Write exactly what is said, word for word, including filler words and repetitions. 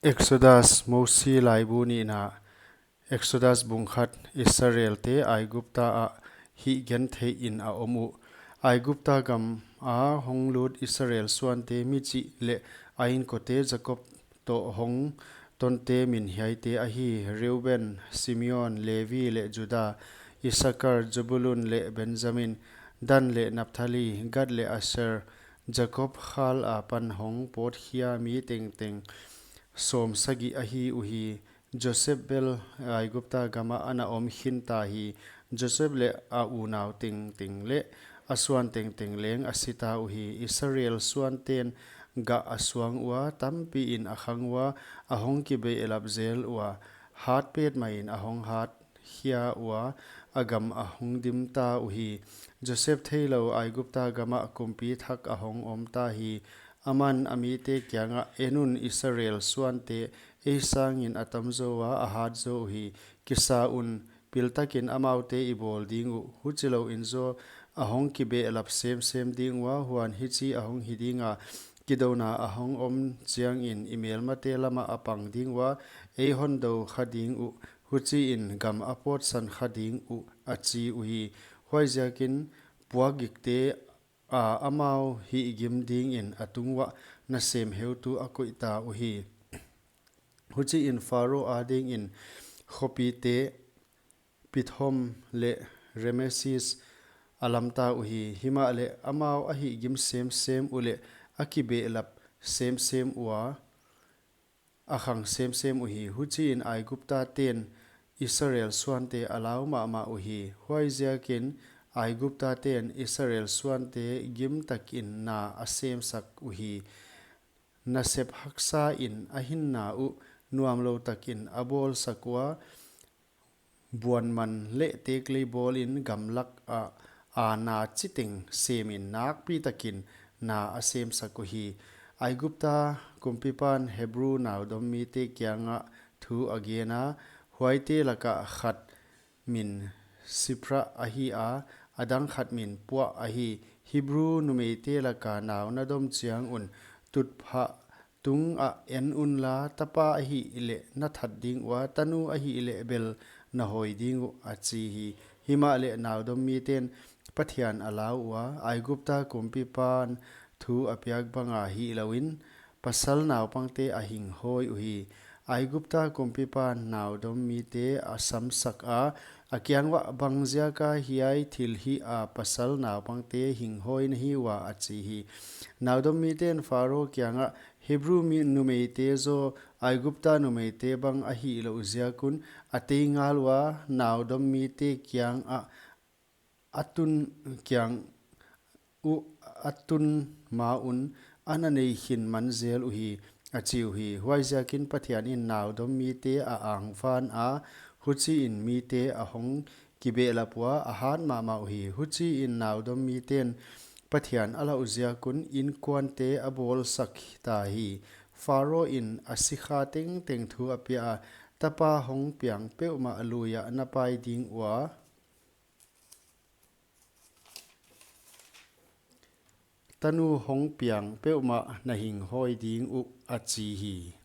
Exodus, Mosi laibu nihna. Exodus bung khat. Israelte Aigupta ah hihgentheihin a om uh. Aigupta gam a honglut Israel suante michih leh a inkote Jakob toh hong tonte min hiaite ahi: Reuben, Simeon, Levi leh Juda, Isakar, Zebulun leh Benjamin, Dan leh Naphtali, Gad leh Aser. Jakob khal apan hong pawtkhia mi tengteng sawmsagih ahi uhi. Joseph bel Aigupta gamah ana om khinta hi. Joseph leh a unau tengteng leh a suan tengteng leng a sita uhi. Israel suanten gah a suang ua, tampiin a khang ua, a hong kibehlap zel ua, hat petmahin a hong hat khia ua, a gam a hong dimta uhi. Joseph theilou Aigupta gamah kumpi thak a hong omta hi. Aman a mite kiangah, En un, Israel suante ei sangin a tamzou a, a hatzo uhi. Kisa un, piltakin amaute i bawl ding uh. Huchilouin zaw a hong kibehlap semsem ding ua, huan hichi a hong hi dinga, kidouna a hong om chiangin i melmate lamah a pang ding ua, ei hondou kha ding uh, huchiin gam a pawtsan kha ding uh, a chi uhi. Huaiziakin puakgikte a amau hihgim dingin a tunguah nasem heutu a koihta uhi. Huchiin Pharo adingin khopite Pithom leh Rameses a lamta uhi. Himahleh amau a hihgim semsem uleh a kibehlap semsem ua, a khang semsem uhi. Huchiin Aiguptaten Israel suante a lau mahmah uhi. Huaiziakin Aiguptaten Israel suante gimtakin na a semsak uhi. Nasep haksain a hinna uh nuamlou takin a bawlsak ua, buanman leh teklei bawlin gamlak ah a na chiteng semin nakpitakin na a semsak uhi. Aigupta kumpipan Hebru naudommite kiangah thu a gena, huaite lakah khat min Siphrah ahi a, a dang khat min Puah ahi. Hebru numeite laka nau na dom chiang un tutphah tungah en unla, tapa ahihleh na that ding ua, tanu ahihleh bel na hawi ding uh, a chi hi. Himahleh naudommiten Pathian a lau ua, Aigupta kumpipan thu a piak banga hihlouin, pasal naupangte a hinghawi uhi. Aigupta kumpipan naudommite a samsak a, a kiang uah, Bangziaka hiai thil hih a pasal naupangte hinghawi na hi ua? a chi hi. Naudommiten Pharo kiangah, Hebru mi numeite zaw Aigupta numeite bang a hihlouh ziak un a tei ngal ua, naudommite kiangah a tun kiang uh a tun ma un a na nei khin man zel uhi, a chi uhi. Huaiziakin Pathianin naudommite a angvan a, huchiin mite a hong kibehlap ua, a hat mahmah uhi. Huchiin naudommiten Pathian a lauh ziak un inkuante a bawlsak ta hi. Pharo in a sikha tengteng thu a pia a, Tapa hong piang peuhmah lui ah na pai ding ua, tanu hong piang peuhmah na hinghawi ding uh, a chi hi.